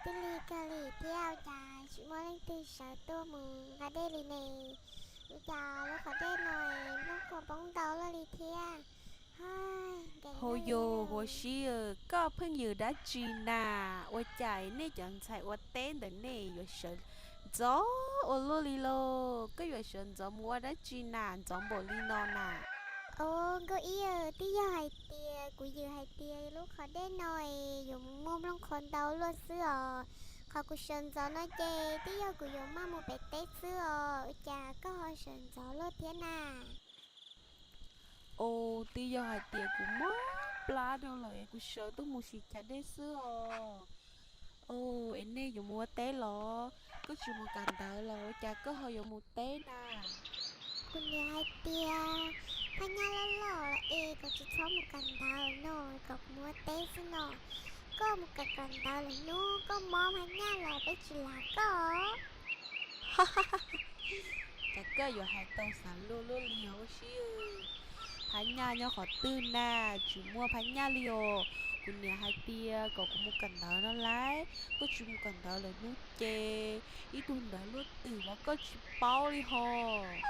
Twb lig kawg li thiab, ua cas tsis muaj leej twg sawv tuaj mus nqa dej li ne? Ua cas lub qhov dej no nplooj kho poob ntau luaj li thiab? Hos yog huas si, koj pheej yws dab tsi na? Ua cas nej cov ntxhais ua teb ntawm nej yuav sawv ntxov ua luaj li lauj? Koj yuav sawv ntxov mus ua dab tsi na, ntxov npaum li no na? Au, Nkauj Ib, twb yog hais tias kuv yws hais tias lub qhov dej no yuav mus muaj nplooj kho ntau luaj xwb os. Qhov kuv sawv ntxov no ces twb yog kuv yuav maj mus pem teb xwb os, ua cas koj ho sawv ntxov luaj thiab na? Au, twb yog hais tias kuv mob plab dhau lawm es kuv sawv tuaj mus sim chav dej xwb os. Au, es nej yuav mus ua teb los? Koj tsis mus kawm ntawv los ua cas koj ho yuav mus teb na? Kuv niam hais tias phab nyaj loj loj lawm es kom tsis txhob mus kawm ntawv no, kom kuv mus ua teb xwb no. Koj mus kawm kawm ntawv lawm hnub koj mob phab nyaj los peb tsis lav koj. Cas koj yuav hais tau xav luag luaj li os Huas Si? Phab nyaj nyob qhov twg na? Tsis muaj phab nyaj li os. Kuv niam hais tias kom kuv mus kawm ntawv no lauj. Koj tsis mus kawm ntawv lawm hnub ces ib tug ntawv luaj twm los koj tsis paub li hos.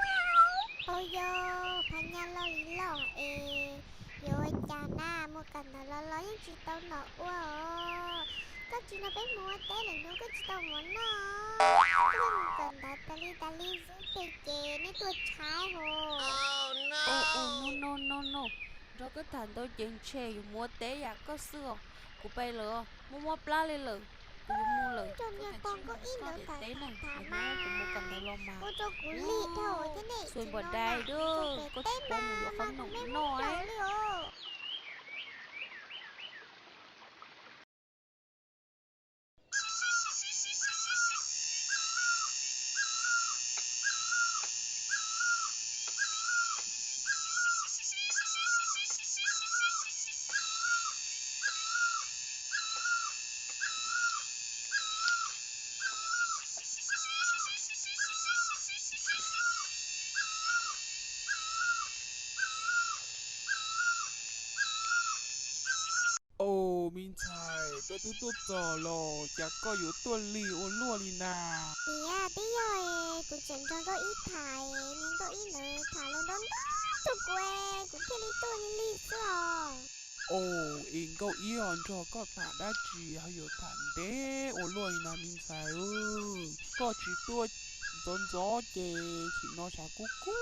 Au yog, phab nyaj loj li loj es yuav ua cas na, mus kawm ntawv los los yeej tsis tau nom ua os. Koj tsis nrog peb mus ua teb lawm hnub koj tsis tau mov noj. Koj mus kawm ntawv tas li tas li xwb ces nej tuaj tshaib hos. No no no no, nrog koj tham ntau ces ntshe yuav mus ua teb yam koj xwb os. Kuv pais lawm, mob mob plab li lawm, kuv yuav mus lawm. Koj tham tsis nrog koj tham teb na, kuv mus kawm ntawv los mas. Ua rau kuv lig dhau thiab ne, txhua npam dai, koj tsis paub mus yuav qhob noom noj li os. Au, me ntxhais, koj twb tuaj txog los cas koj yuav tuaj lig ua luaj li na? Niam, twb yog kuv tseem nrog Nkauj Ib tham, niag Nkauj Ib ntawd tham los nrog nrog rau kuv, kuv thiaj li tuaj lig lig xwb os. Au, es Nkauj Ib ho nrog koj tham dab tsi ho yuav tham ntev ua luaj li na me ntxhais? Koj tsis tuaj ntxov ntxov ces sim no tshav kub kub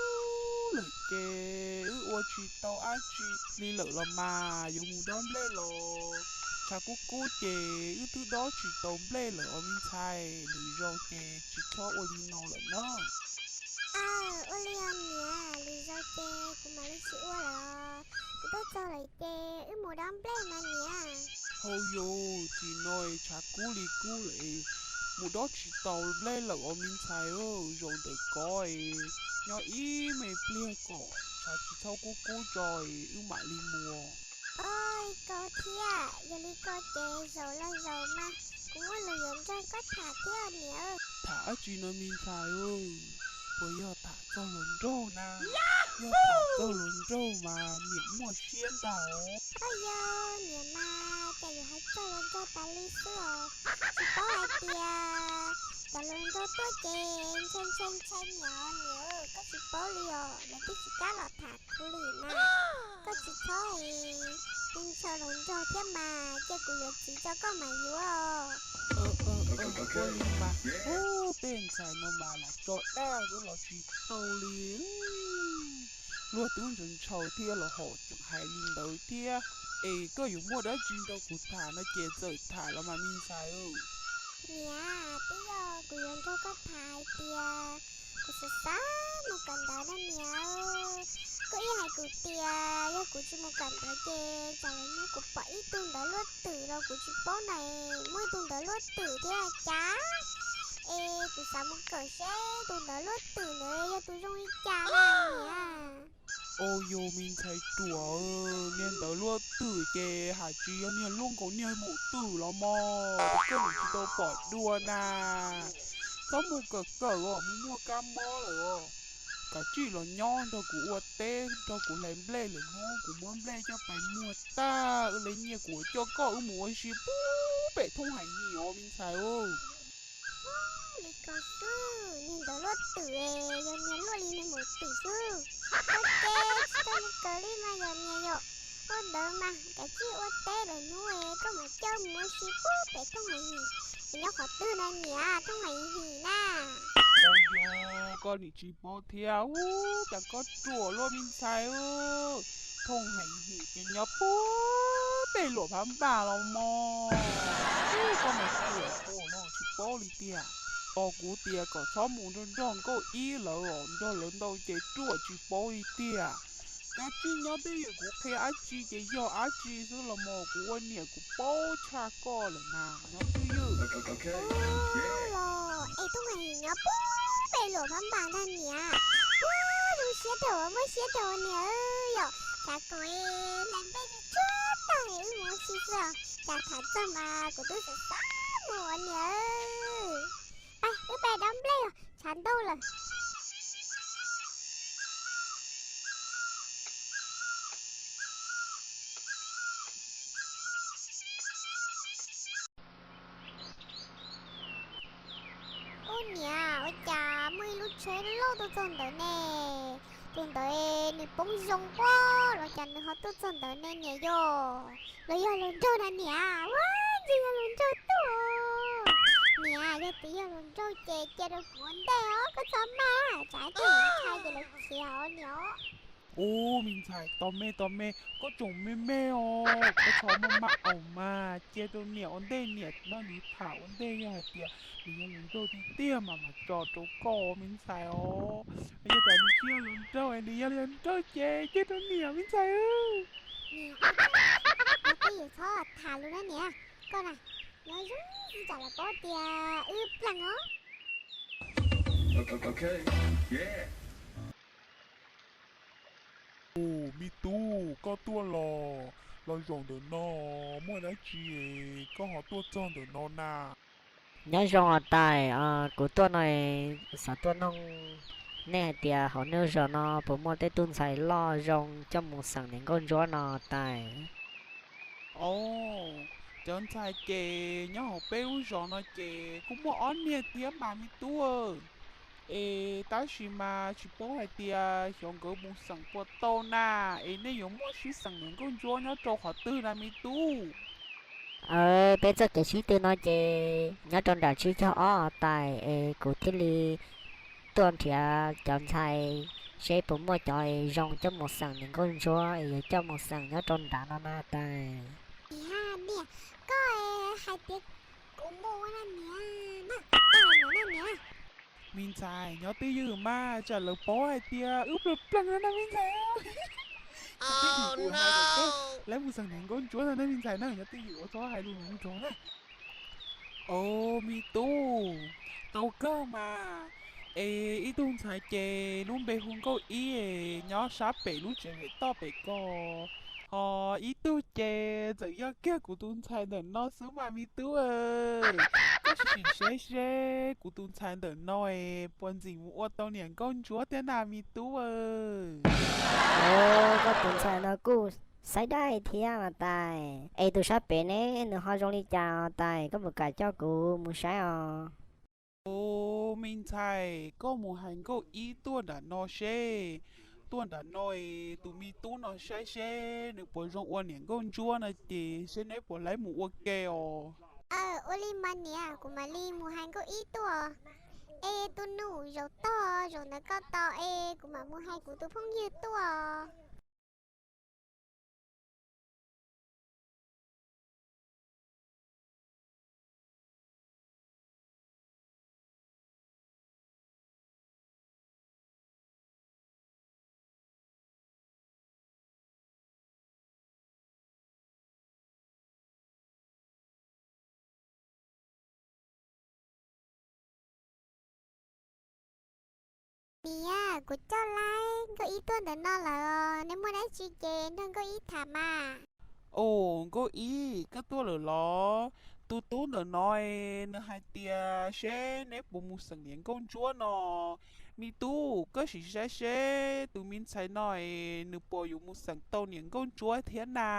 lawm ces wb ua tsis tau dab tsi li lawm los mas, yuav mus dob nplej los tshav kub kub ces wb twb dob tsis tau nplej lawm os me ntxhais. Lwm zaus ces tsis txhob ua li no lawm na. Aw, ua li os niam, lwm zaus ces kuv mam li tsis ua lawm. Kuv tuaj txog lawm ces wb mus dob nplej mas niam. Hau yus, tim no tshav kub li kub lawm, mus dob tsis tau nplej lawm os me ntxhais. Zaum ntawm ko nyob ib me pliag kom tshav tsis txhob kub kub tso wb mam li mus. Ua li ko thiab, yog li ko ces zaum los zaum mas, kuv muaj lus yuav nrog koj tham thiab niam. Tham dab tsi no me ntxhais? Puas yog tham txog hluas nraug na? Yog tham txog hluas nraug mas niam muaj siab ntag. Au yog, niam mas cas yuav hais txog hluas nraug tas li xwb os. Tsis paub hais tias cov hluas nraug tuaj ces ntshai ntshai ntshai niam os niam, koj tsis paub li os, lawv twb tsis kam los tham kuv li na. Koj tsis txhob ntshaw hluas nraug thiab mas, cia kuv yuav txiv tso koj mam yuav. Ua li mas, tej ntxhais no mas lam tso dab xwb los tsis tau li. Luag twb ntshaw ntshaw thiab los ho tseem hais li ntawd thiab. Es koj yuav muaj dab tsi nrog kuv tham no ces txawm tham los mas me ntxhais. Niam, twb yog kuv yuav nrog koj tham hais tias kuv xav xav mus kawm ntawv no niam. Koj ib hais kuv tias yog kuv tsis mus kawm ntawv ces tsam lwm hnub kuv pom ib tug ntawv luaj twm los kuv tsis paub na, muaj ib tug ntawv luaj twm thiab cas. Es kuv xav mus kawm seb tus ntawv luaj twm ntawd yog tus zoo li cas na niam. Au yog me ntxhais ruam, niag ntawv luaj twm ces hais tsis yog niag luaj nkaus niag maum twm los mas, koj nim tsis tau pom dua na. Txhob mus kawm kawm os, mus muaj kab mob lawm os. Kav tsij los nyob nrog kuv ua teb, nrog kuv hlais nplej, lwm hnub kuv muab nplej coj pais muag tag wb li nyiaj kuv coj koj wb mus ua si pub pem thooj heev li os me ntxhais. Li ko xwb, niag ntawd luaj twm, yog niag luaj li niag maum twm xwb. Koj ces tsis tau mus kawm li mas yog niag yom. Ua ntawd mas kav tsij ua teb lawm hnub es koj mam coj mus ua si puag pem thooj heev him. Nyob qhov twg na niam, thooj heev him na? Yog koj nim tsis paub thiab, ub, cas koj ruam luaj me ntxhais. Thooj heev him ces nyob puag pem luam phab npas los mog. Ub, koj mas ruam ruam los tsis paub li tiag. Tos kuv tias kom txhob mus nrog nrog Nkauj Ib lawv os, nrog lawv ntau ces ruam tsis paub li tiag. Kav tsij nyob twj ywm, kuv qhia dab tsi ces yog dab tsi xwb los mas kuv ua niam kuv paub tshaj koj lawm na, nyob twj ywm. Los es tub mas nyob puag pem luam phab npas ntag niam. Ua zoo siab rau, muaj siab rau niam yom. Xav kom hlais nplej tsuag tsuag tag wb mus ua si xwb os. Cas tham txog mas kuv twb xav xav mus ua niam. Pab, wb pab dob nplej os, tshav ntuj lawm. Ub niam, ua cas muaj ib lub tsheb loj tuaj txog ntawd ne? Tus ntawd nws poob zoo quaj los cas nws ho tuaj txog ntawd ne niam yom? Los yog luag nraug na niam? Ua, ntshe yog luag nraug tuaj. Niam, yog tias yog luag nraug ces cia rau kuv ua ntej os, koj txhob maj, tsam ib tug ntshai ces lawv khiav os niam. Ub, me ntxhais, tos me tos me, koj tseem me me os, koj txhob maj maj os mas, cia rau niam ua ntej, niam nrog nws tham ua ntej, yog hais tias nws yog luag nraug tiag tiag mas mam tso rau koj me ntxhais os. Yog tias nws tsis yog luag nraug, nws yog luag nraug ces cia rau niam me ntxhais. Niam, koj txhob tham lus na niam, koj na, nyob zoo xwb tsam lawv paub tias wb plees os. Ub, me tub, koj tuaj los, los zaum ntawm no, muaj dab tsi koj ho tuaj txog ntawm no na? Nyob zoo os tais, kuv tuaj no xav tuaj noog nej hais tias hauv nej lub zos no puas muaj tej tub ntxhais loj zoo coj mus xeem niam nkauj ntsuab no tais? Os, cov ntxhais ces nyob hauv peb lub zos no ces kuj muaj ob niag thiab mas me tub. Es tab sis mas tsis paub hais tias xyov nkawd mus xeem puas tau na, es nej yuav muaj sib xeem niam nkauj ntsuab nyob rau qhov twg na me tub? Peb txoj kev sib tw no ces nyob rau nram tsib caug ob tais, es kuv thiaj li tuaj nrhiav cov ntxhais seb puas muaj cov zoo coj mus xeem niam nkauj ntsuab es yuav coj mus xeem nyob rau nram no na tais. Niam, koj hais tias kuv mus na niam, na, koj hais no na niam. Me ntxhais, nyob twj ywm mas tsam lawv paub hais tias wb plees plees no na me ntxhais. Twj ywm kuv hais tias koj lawv mus xeem niam nkauj ntsuab no na me ntxhais na, nyob twj ywm ua txhob hais lus nrov na. Os me tub, tau kawg mas. Es ib tug ntxhais ces lub npe hu Nkauj Ib, nyob sab pem lub tsev pem toj pem ko. Ho ib tug ces txawm yog kiag kuv tus ntxhais ntawm no xwb mas me tub. Koj sim saib seb kuv tus ntxhais ntawm no puas ntxim mus ua tau niam nkauj ntsuab thiab na me tub. Os, koj tus ntxhais no kuj saib dai thiab mas tais. Es tus sab pem ne, nws ho zoo li cas os tais? Koj puas kam coj kuv mus saib os? Os me ntxhais, koj mus hais Nkauj Ib tuaj nram no seb. Tuaj nram no es tus me tub no saib seb nws puas zoo ua niam nkauj ntsuab no ces seb neb puas laib mus ua ke os. Ua li mas niam, kuv mam li mus hais Nkauj Ib tuaj. Es tus nus, zaum tog zaum ntawd koj tos es kuv mam mus hais kuv tus phooj ywg tuaj. Niam, kuv coj laib Nkauj Ib tuaj ntawm no lawm, neb muaj dab tsi ces nrog Nkauj Ib tham mas. Os Nkauj Ib, koj tuaj lawm los? Tus tub ntawm no es nws hais tias seb neb puas mus xeem niam nkauj ntsuab no. Me tub, koj sim saib seb tus me ntxhais no es nws puas yuav mus xeem tau niam nkauj ntsuab thiab na.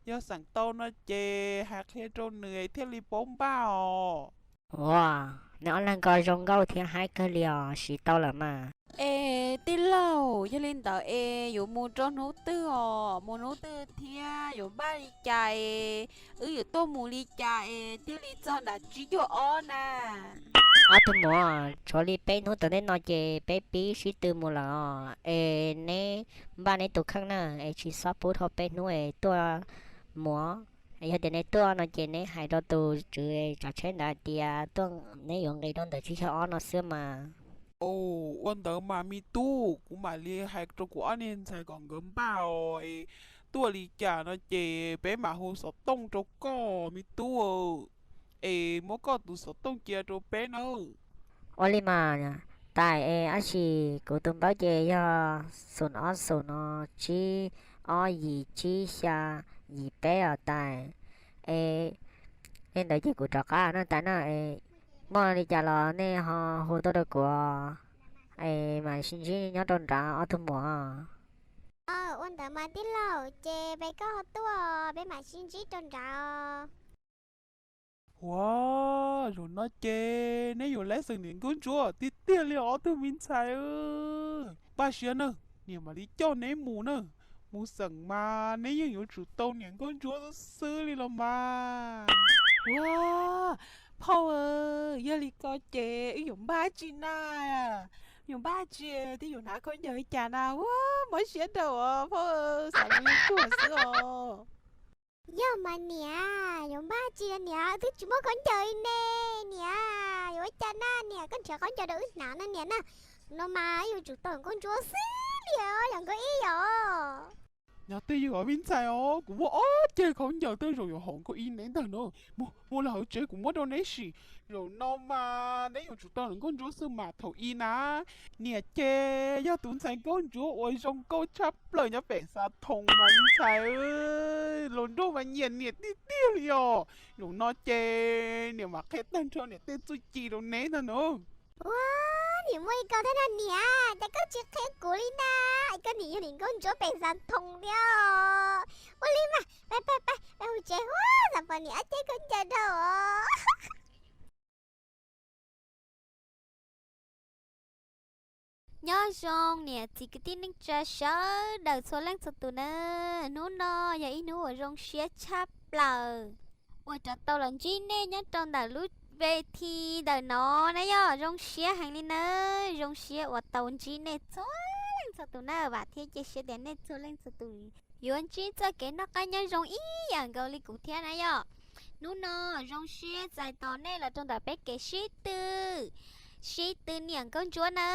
Yog xeem tau no ces hais qhia rau nws thiaj li paub npaj os. Ua, neb ob leeg ko zoo nkauj thiab haib kawg li os, siv tau lawm mas. Es tij laug, yog li ntawd es yuav mus rau hnub twg os, mus hnub twg thiab yuav npaj li cas es wb yuav tuaj mus li cas es thiaj li txog nram tsib caug ob na? Ob tug muam, tshuav li peb hnub tom ntej no ces peb pib sib tw mus lawm os. Es neb npaj neb tus kheej na, es tsis txhob pub dhau peb hnub es tuaj mus. Yog tias neb tuaj no ces neb hais rau tus tswv tsav tsheb ntawd hais tias tuaj, neb yuav nqis rau ntawm tsib caug ob no xwb mas. Ua ntawd mas me tub, kuv mam li hais rau kuv ob niag ntxhais kom nkawd npaj os. Tuaj li cas no ces peb mam hu xov tooj rau koj me tub. Es muab koj tus xov tooj cia rau peb nawb. Ua li mas, tais es ab sis kuv tus npawb ces yog xoom ob xoom no tsib ob yim tsib xya yim peb os tais. Es li ntawd ces kuv rov qab no tais na, es muaj li cas los nej ho hu tuaj rau kuv, es mam sib ntsib nyob rau nrad ob tug muam. Ua ntawd mas tij laug, ces peb koj ho tuaj peb mam sib ntsib rau nrad. Ua, zaum no ces neb yuav lab xeem niam nkauj ntsuab tiag tiag li ob tug me ntxhais. Npaj siab na, niam mam li coj neb mus na. Mus xeem mas neb yeej yuav tsum tau niam nkauj ntsuab xwb li los mas. Ua, phauj, yog li ko ces wb yuav npaj tsi na? Yuav npaj tsi thiab yuav hnav khaub ncaws li cas na? Ua, mob siab rau os phauj, xav li tuag xwb os. Yog mas niam, yuav npaj tsi niam, twb tsis muaj khaub ncaws li ne. Niam, yuav ua cas na niam, koj nrhiav khaub ncaws rau wb hnav na niam na. No mas yuav tsum tau nkauj ntsuab xwb li os yog nkauj ib yom. Nyob twj ywm os me ntxhais os, kuv muaj ob ceg khaub ncaws tej zaum yuav haum nkauj ib neb ntag no. Mus, mus los hauv tsev kuv muab rau neb sim. Zaum no mas neb yuav tsum tau nkauj ntsuab xwb mas thaum ub na. Niam ces yog tus ntxhais nkauj ntsuab uas zoo nkauj tshaj plaws nyob pem xav thoom mas me ntxhais, hluas nraug mas nyiam niam tiag tiag li os. Zaum no ces niam mam qhia tag nrho niam tej txuj ci rau neb ntag no. Ua, niam muaj ib ko thiab na niam, cas koj tsis qhia kuv li na? Koj niam yog niam nkauj ntsuab pem xav thoom thiab os. Ua li mas pab pab pab pab hu tsev huab xav pom niam ob ceg khaub ncaws rau os. Nyob zoo niam txiv kwv tij neej tsa sawv daws txhua leej txhua tus na. Hnub no yog ib hnub uas zoo siab tshaj plaws uas rov tau los ntsib nej nyob rau ntawm lub ve thi ntawm no na yom. Zoo siab heev li na, zoo siab uas tau ntsib nej txhua leej txhua tus na. Vam thiab cia siab tias nej txhua leej txhua tus yuav ntsib txoj kev noj qab nyob zoo ib yam nkaus li kuv thiab na yom. Hnub no zoo siab txais tos nej los rau ntawm peb kev sib tw, sib tw niam nkauj ntsuab na.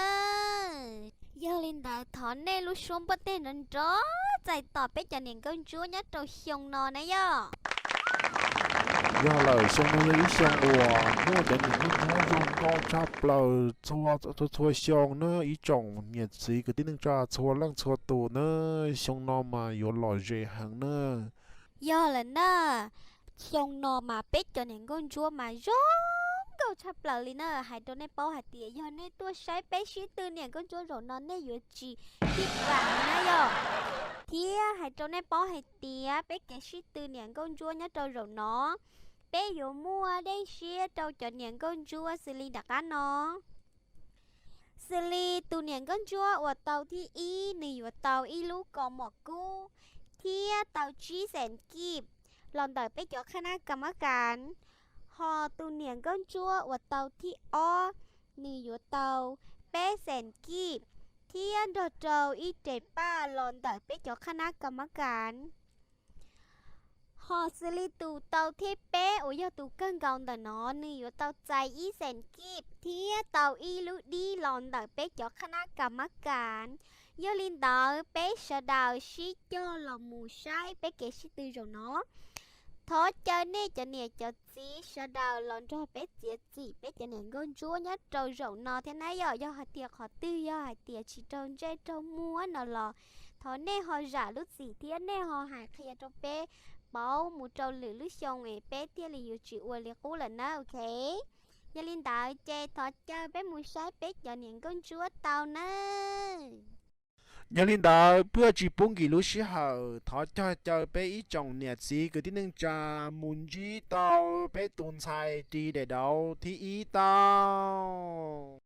Yog li ntawd thov nej lub suab npuaj teg nrov nrov txais tos peb cov niam nkauj ntsuab nyob rau xyoo no na yom. Yog lawm, xyoo no yog ib xyoo uas muaj cov niam nkauj ntsuab zoo nkauj tshaj plaws txhua txhua xyoo na ib tsoom niam txiv kwv tij neej tsa txhua leej txhua tus na. Xyoo no mas yuav lom zem heev na. Yog lawm na, xyoo no mas peb cov niam nkauj ntsuab mas zoo nkauj tshaj plaws li na. Hais rau nej paub hais tias yog nej tuaj saib peb sib tw niam nkauj ntsuab zaum no nej yuav tsis phij vam na yom. Thiab hais rau nej paub hais tias peb kev sib tw niam nkauj ntsuab nyob rau zaum no, peb yuav muaj dej siab rau cov niam nkauj ntsuab xws li nram qab no. Xws li tus niam nkauj ntsuab uas tau thib ib, nws yuav tau ib lub kaus mom kub thiab tau tsib xees kib los ntawm peb cov khaj nab kas mab kas. Ho tus niam nkauj ntsuab uas tau thib ob, nws yuav tau peb xees kib thiab nrog rau ib res paj los ntawm peb cov khaj nab kas mab kas. Ho xws li tus tau thib peb uas yog tus kawg nkaus ntawm no, nws yuav tau txais ib xees kib thiab tau ib lub dib los ntawm peb cov khaj nab kas mab kas. Yog li ntawd peb sawv daws sib cog los mus saib peb kev sib tw zaum no. Thov caw nej cov niam cov txiv sawv daws los nrog peb txiav txim peb cov niam nkauj ntsuab nyob rau zaum no thiab na yom. Yog hais tias qhov twg yog hais tias tsis raug ntsej raug muag no los thov nej ho zam lub txim thiab nej ho hais qhia rau peb paub mus rau lwm lub xyoo es peb thiaj li yuav tsis ua li qub lawm nawb, ok. Yog li ntawd ces thov caw peb mus saib peb cov niam nkauj ntsuab tau nawb. Yog li ntawd peb tsis pub nkim lub sij hawm, thov cog caw peb ib tsoom niam txiv kwv tij neej tsa mus ntsib tau peb tus ntxhais ris daim daus thib ib tau.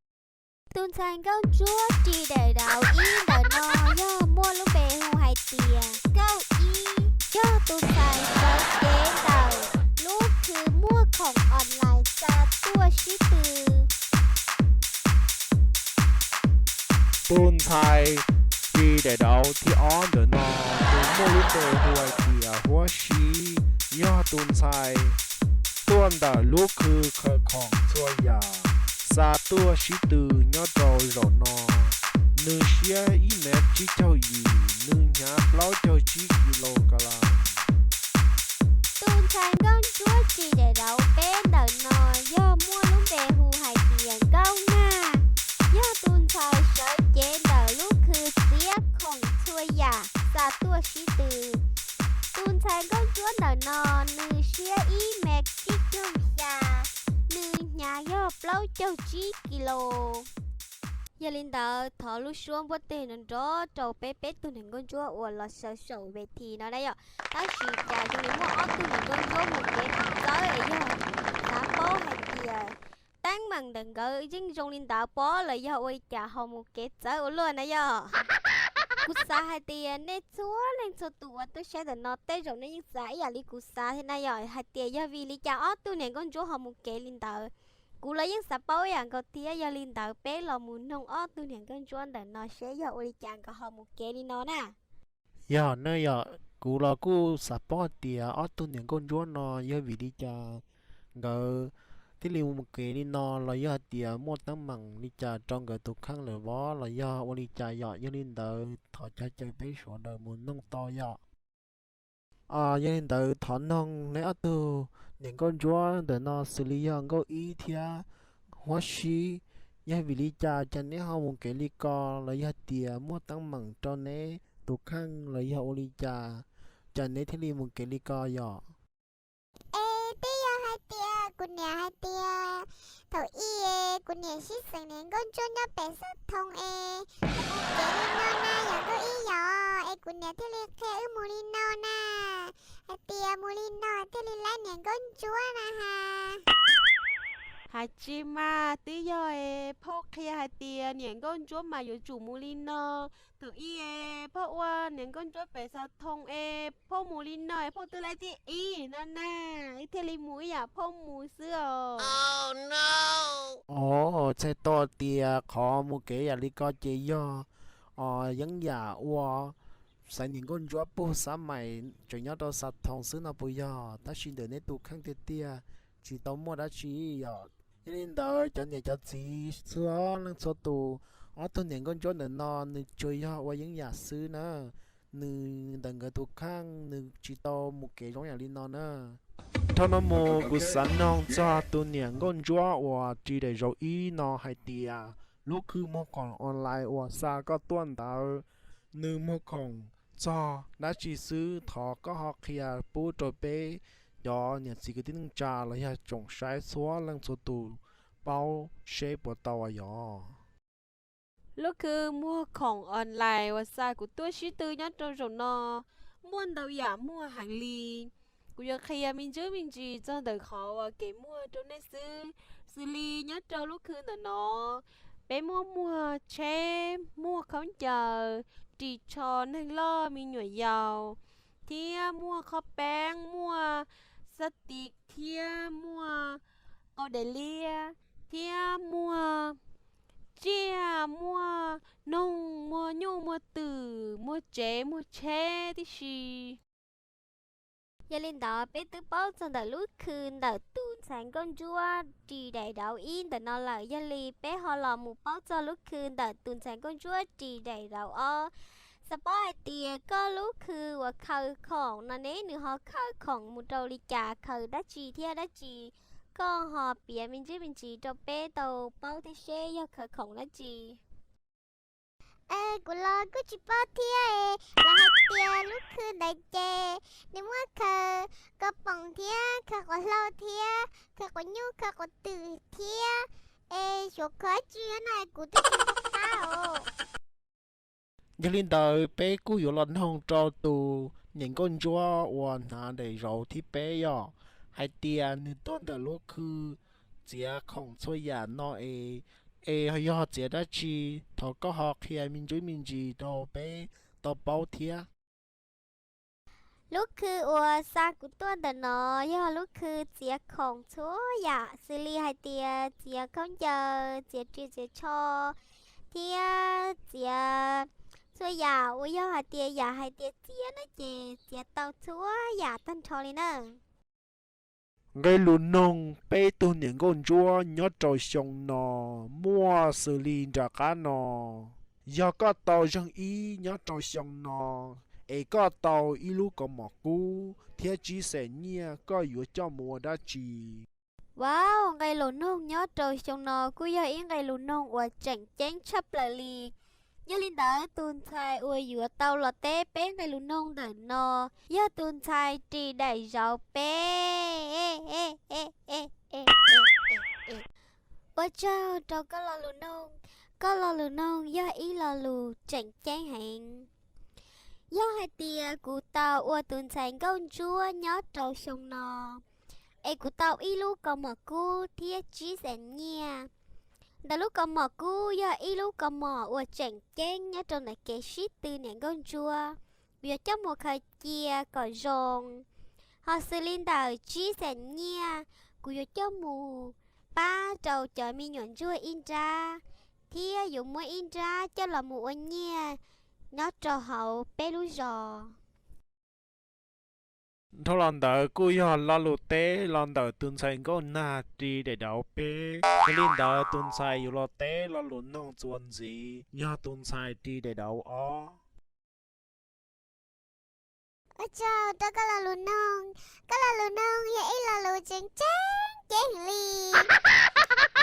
Tus ntxhais nkauj ntsuab ris daim daus ib ntawm no yog muaj lub npe hu hais tias Nkauj Ib, yog tus ntxhais sawv cev ntawm lub khw muag khoom online xa tuaj sib tw. Tus ntxhais ris daim daus thib ob ntawm no, nws muaj lub npe hu hais tias Huab Sib, yog tus ntxhais tuaj ntawm lub khw khaws khoom txhua yam xa tuaj sib tw nyob rau zaum no. Nws siab ib mev tsib caug yim, nws hnyav plaub caug tsib kis lus kas las. Tus ntxhais nkauj ntsuab ris daim daus peb ntawm no yog muaj lub npe hu hais tias Nkauj Nag, yog tus ntxhais sawv cev ntawm lub khw txiav khoom txhua yam xa tuaj sib tw. Tus ntxhais nkauj ntsuab ntawm no nws siab ib mev tsib caug xya, nws hnyav yog plaub caug tsib kis lus. Yog li ntawd thov lub suab npuab teg nrov nrov rau peb peb tug niam nkauj ntsuab uas los sawv saum ves thi no na yom. Tab sis cas zoo li muaj ob tug niam nkauj ntsuab mus kev txawv es yog xav paub hais tias teeb meem ntawm nkawd yeej zoo li ntawd pob los yog ua li cas ho mus kev txawv ua luaj na yom. Kuv xav hais tias nej txhua leej txhua tus uas tuaj saib ntawm no tej zaum nej yeej xav ib yam li kuv xav thiab na yom, hais tias yog vim li cas ob tug niam nkauj ntsuab ho mus kev li ntawd. Kuv los yeej xav paub ib yam nkaus thiab, yog li ntawd peb los mus noog ob tug niam nkauj ntsuab ntawm no seb yog ua li cas nkawd ho mus kev li no na. Yog ne yom, kuv los kuj xav paub hais tias ob tug niam nkauj ntsuab no yog vim li cas nkawd thiaj li mus kev li no, los yog hais tias muaj teeb meem li cas rau nkawd tus kheej lawm vov los yog ua li cas yom. Yog li ntawd thov caw caw peb sawv daws mus noog tau yom. Yog li ntawd thov noog neb ob tug niam nkauj ntsuab ntawm no xws li yog Nkauj Ib thiab Huab Sib, yog vim li cas cas neb ho mus kev li ko, los yog tias muaj teeb meem rau neb tus kheej los yog ua li cas, cas neb thiaj li mus kev li ko yom? Es twb yog hais tias kuv niam hais tias thaum ub kuv niam sib xeem niam nkauj ntsuab nyob pem Xav Thoo es mus kev li no na yom Nkauj Ib yom, es kuv niam thiaj li qhia wb mus li no na, hais tias mus li no thiaj li laib niam nkauj ntsuab na has. Hais tsis mas twb yog es phauj qhia hais tias niam nkauj ntsuab mas yuav tsum mus li no. Thaum ub es phauj ua niam nkauj ntsuab pem Xav Thoo es phauj mus li no es phauj twb laib thib ib no na, wb thiaj li mus ib yam phauj mus xwb os. Os, txhais tau tias qhov mus kev yam li ko ces yog yeeb yam ua xaiv niam nkauj ntsuab pug xab mais tseem nyob rau Xav Thoo xwb no puas yog? Tab sis ntawm neb tus kheej tiag tiag tsis tau muaj dab tsi yom. Yog li ntawd cov niam cov txiv txhua leej txhua tus, ob tug niam nkauj ntsuab ntawm no nws tsuas yog ua yeeb yam xwb na, nws ntawm nkawd tus kheej nws tsis tau mus kev zoo yam li no na. Dhau no mus kuv xav noog txog tus niam nkauj ntsuab uas ris daim zaum ib no hais tias lub khw muag khoom online uas xa koj tuaj ntawd, nws muag khoom txog dab tsi xwb, thov koj ho qhia pub rau peb cov niam txiv kwv tij neej tsa los yog tsoom saib txhua leej txhua tus paub seb puas tau yom. Lub khw muag khoom online uas xa kuv tuaj sib tw nyob rau zaum no muaj ntau yam muag heev li. Kuv yuav qhia me ntsis me ntsis txog ntawm qhov uas kev muag rau nej xwb. Xws li nyob rau lub khw ntawm no, peb muaj muag tsheb, muag khaub ncaws, ris tsho neeg loj me nyuam yaus, thiab muaj qhov peeb, muaj xab tis thiab muaj qau daim liab thiab muaj tsiaj, muaj noog, muaj nyuj, muaj twm, muaj tsev, muaj tsheb tib si. Yog li ntawd peb twb paub txog ntawm lub khw ntawm tus ntxhais nkauj ntsuab ris daim daus ib ntawm no lawm, yog li peb ho los mus paub txog lub khw ntawm tus ntxhais nkauj ntsuab ris daim daus ob. Xav paub hais tias koj lub khw uas khaws khoom no ne nws ho khaws khoom mus rau li cas, khaws dab tsi thiab dab tsi, koj ho piav me ntsis me ntsis rau peb tau paub thiab seb yog khaws khoom dab tsi. Kuv los kuj tsis paub thiab, lawv hais tias lub khw ntawd ces nws muab khaws koj poom thiab khaws quav hlau thiab khaws quav nyuj khaws quav twm thiab, es xyov khaws dab tsi no kuv twb tsis paub os. Yog li ntawd peb kuj yuav los noog rau tus niam nkauj ntsuab uas hnav daim zauv thib peb yog hais tias nws tuaj ntawm lub khw txiav khoom txhua yam no es, es yog txiav dab tsi, thov koj ho qhia me ntsis me ntsis rau peb tau paub thiab. Lub khw uas xa kuv tuaj ntawm no yog lub khw txiav khoom txhua yam xws li hais tias txiav khaub ncaws, txiav ris txiav tsho, thiab txiav txhua yam uas yog hais tias yam hais tias txiav no ces txiav tau txhua yam tag nrho li na. Nqe lus noog peb tug niam nkauj ntsuab nyob rau xyoo no muaj xws li nram qab no. Yog koj tau zeeg ib nyob rau xyoo no, es koj tau ib lub kaus mom kub thiab tsib xees nyiaj, koj yuav coj mus ua dab tsi? Wow, nqe lus noog nyob rau xyoo no kuj yog ib nqe lus noog uas tseem ceeb tshaj plaws li. Yog li ntawd tus ntxhais uas yuav tau los teb peb nqe lus noog ntawm no yog tus ntxhais ris daim zauv peb. Ua tsaug rau koj lo lus noog, koj lo lus noog yog ib lo lus tseem ceeb heev. Yog hais tias kuv tau ua tus ntxhais nkauj ntsuab nyob rau xyoo no, es kuv tau ib lub kaus mom kub thiab tsib xees nyiaj. Ntawm lub kaus mom kub yog ib lub kaus mom uas tseem ceeb nyob rau ntawm kev sib tw niam nkauj ntsuab. Kuv yuav coj mus khaws cia kom zoo. Ho xws li ntawm tsib xees nyiaj, kuv yuav coj mus pab rau cov me nyuam ntsuag ib nrab, thiab yuav muab ib nrab coj los mus ua nyiaj nyob rau hauv peb lub zos. Dhau los ntawd kuj yog lo lus teb los ntawm tus ntxhais nkauj nag ris daim dauv peb. Yog li ntawd tus ntxhais yuav los teb lo lus noog txuas ntxiv yog tus ntxhais ris daim dauv ob. Ua tsaug rau koj lo lus noog, koj lo lus noog yog ib lo lus tseem ceeb ceeb heev li.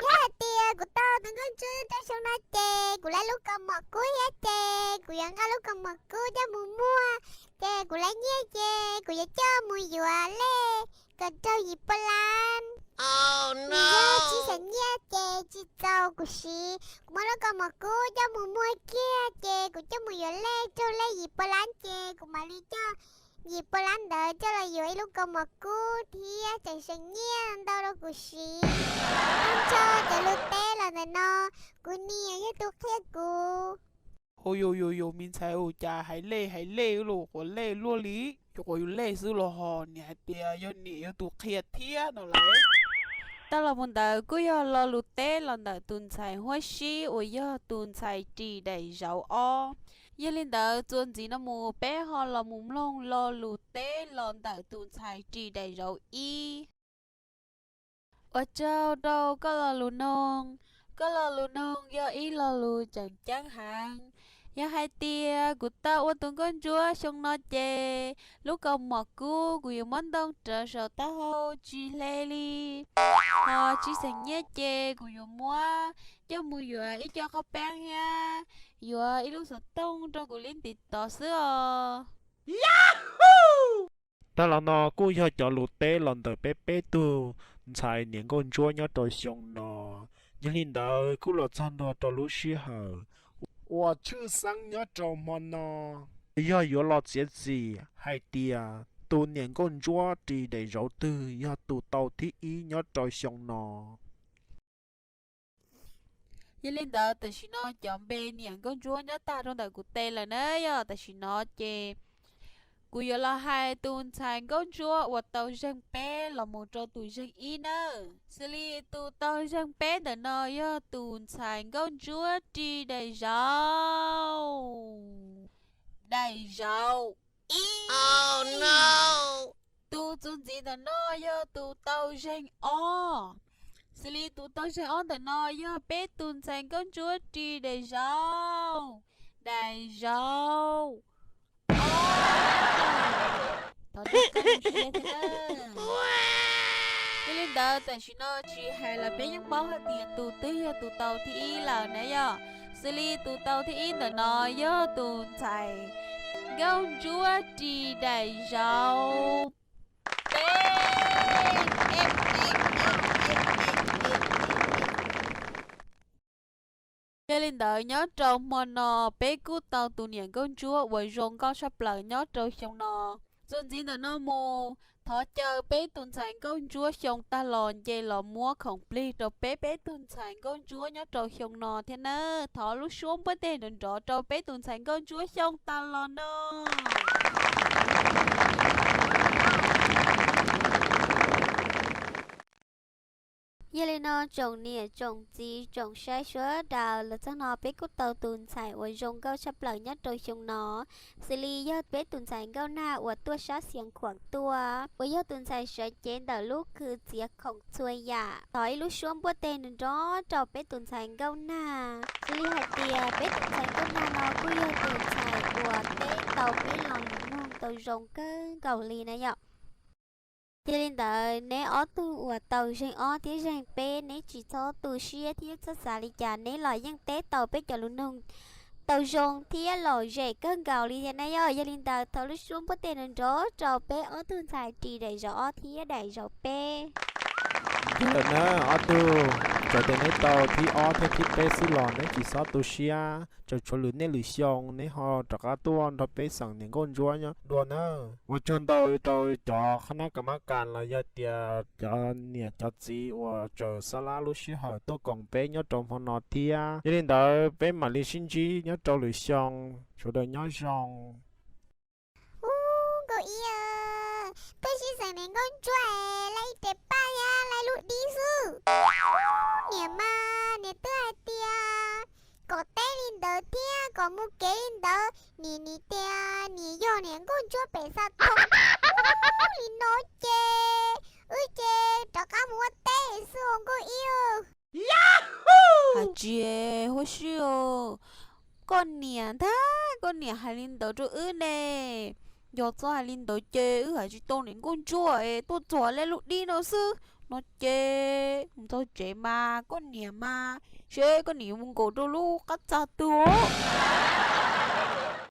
Yog hais tias kuv tau tus nkauj ntsuab rau xyoo no ces kuv laib lub kaus mom kub thiab ces kuv yuav nqa lub kaus mom kub coj mus muag, ces kuv laib nyiaj ces kuv yuav coj mus yuav lej kom raug yim pua lab. Nws yog tsib xees nyiaj ces tsis txaus kuv siv, kuv muab lub kaus mom kub coj mus muag kiag ces kuv coj mus yuav lej raug lej yim pua lab ces kuv mam li coj yim pua lab ntawd coj los yuav ib lub kaus mom kub thiab tseem seem nyiaj ntau rau kuv siv. Tag nrho cov lus teb los ntawm no, kuv niam yog tus qhia kuv. Ua yus yus yus me ntxhais ua cas hais lej hais lej los quav lej luaj li, yus quav yus lej xwb los ho niam hais tias yog niam yog tus qhia thiab no lawm. Tau los mus ntawd kuj yog lo lus teb los ntawm tus ntxhais huab sib uas yog tus ntxhais ris daim zauv ob. Yog li ntawd txuas ntxiv no mus peb ho los mus mloog lo lus teb los ntawm tus ntxhais ris daim zauv ib. Ua tsaug rau koj lo lus noog, koj lo lus noog yog ib lo lus tseem ceeb heev. Yog hais tias kuv tau ua tus nkauj ntsuab xyoo no ces lub kaus mom kub kuv yuav muab ntoo rawv saum taub hau tsis hle li. Ho tsib xees nyiaj ces kuv yuav muab coj mus yuav ib co qhaub peeb thiab yuav ib lub xov tooj rau kuv li ntiv tod xwb os. Tag los no kuj yog cov lus teb los ntawm peb peb tug ntxhais niam nkauj ntsuab nyob rau xyoo no. Yog li ntawd kuj los txog ntua rau lub sij hawm uas tshwj xeeb nyob rau hmo no, yog yuav los txiav txim hais tias tus niam nkauj ntsuab ris daim zauv twg yog tus tau thib ib nyob rau xyoo no. Yog li ntawd tam sim no cov npe niam nkauj ntsuab nyob tag rau ntawm kuv tes lawm na yog. Tam sim no ces kuv yuav los hais tus ntxhais nkauj ntsuab uas tau zeeg peb los mus rau tus zeeg ib nawb. Xws li tus tau zeeg peb ntawm no yog tus ntxhais nkauj ntsuab ris daim zauv, daim zauv ib. Tus txuas ntxiv ntawm no yog tus tau zeeg ob. Xws li tus tau zeeg ob ntawm no yog peb tus ntxhais nkauj ntsuab ris daim zauv, daim zauv ob. Thov txim koj sia thiab na. Yog li ntawd tam sim no tsis hais los peb yeej paub hais tias tus twg yog tus tau thib ib lawm na yog. Xws li tus tau thib ib ntawm no yog tus ntxhais Nkauj Ntsuab ris daim zauv peb. Yog li ntawd nyob rau hmo no peb kuj tau tus niam Nkauj Ntsuab uas zoo nkauj tshaj plaws nyob rau xyoo no. Txuas ntxiv ntawm no mus, thov caw peb tus ntxhais Nkauj Ntsuab xyoo tag los nce los muab khoom plig rau peb peb tus ntxhais Nkauj Ntsuab nyob rau xyoo no thiab nawb. Thov lub suab npuaj teg nrov nrov rau peb tus ntxhais Nkauj Ntsuab xyoo tag los no. Yog li no tsoom niam tsoom txiv tsoom saib sawv daws, los txog no peb kuj tau tus ntxhais uas zoo nkauj tshaj plaws nyob rau xyoo no, xws li yog peb tus ntxhais Nkauj Nag uas tuaj sab Xias Khuam tuaj, uas yog tus ntxhais sawv cev ntawm lub khw txiav khoom txhua yam. Thov ib lub suab npuaj teg nrov nrov rau peb tus ntxhais Nkauj Nag. Xws li hais tias peb tus ntxhais Nkauj Nag no kuj yog tus ntxhais uas teb tau peb lo lus noog tau zoo kawg nkaus li na yom. Yog li ntawd neb ob tug uas tau zeeg ob thiab zeeg peb, neb tsis txhob tu siab thiab txhob xav li cas, neb los yeej teb tau peb cov lus noog tau zoo thiab lom zem kawg nkaus li thiab na yom. Yog li ntawd thov lub suab npuaj teg nrov nrov rau peb ob tug ntxhais ris daim zauv ob thiab daim zauv peb. Yog lawm na ob tug, txawm tias neb tau thib ob thiab thib peb xwb los neb tsis txhob tu siab, tsuas tshuav lwm niaj lwm xyoo neb ho rov qab tuaj nrog peb xeem niam Nkauj Ntsuab nyob dua na. Ua tsaug ntau rau cov qhab nab kas mab kas los yog tias cov niam cov txiv uas tsaws xab lab lub sij hawm tuaj koom peb nyob rau hmo no thiab. Yog li ntawd peb mam li sib ntsib nyob rau lwm xyoo, sawv daws nyob zoo. Ub, Nkauj Ib, tuaj sib xeem niam Nkauj Ntsuab, laib ib res paj thiab laib lub dib xwb. Ub, niam mas niam twb hais tias kom teb li ntawd thiab kom mus kev li ntawd, nim nim tias nim yog niam Nkauj Ntsuab pem xa thoob. Ub, li no ces wb ces rov qab mus ua teb xwb os Nkauj Ib. Hais tsis huab si, koj niam ntag, koj niam hais li ntawd rau wb ne. Yog txhob hais li ntawd ces wb hais tsis tau niam Nkauj Ntsuab es tuaj txog laib lub dib no xwb. No ces mus txog tsev mas koj niam mas, seb koj niam yuav mus nkaum rau lub qab txag twg os.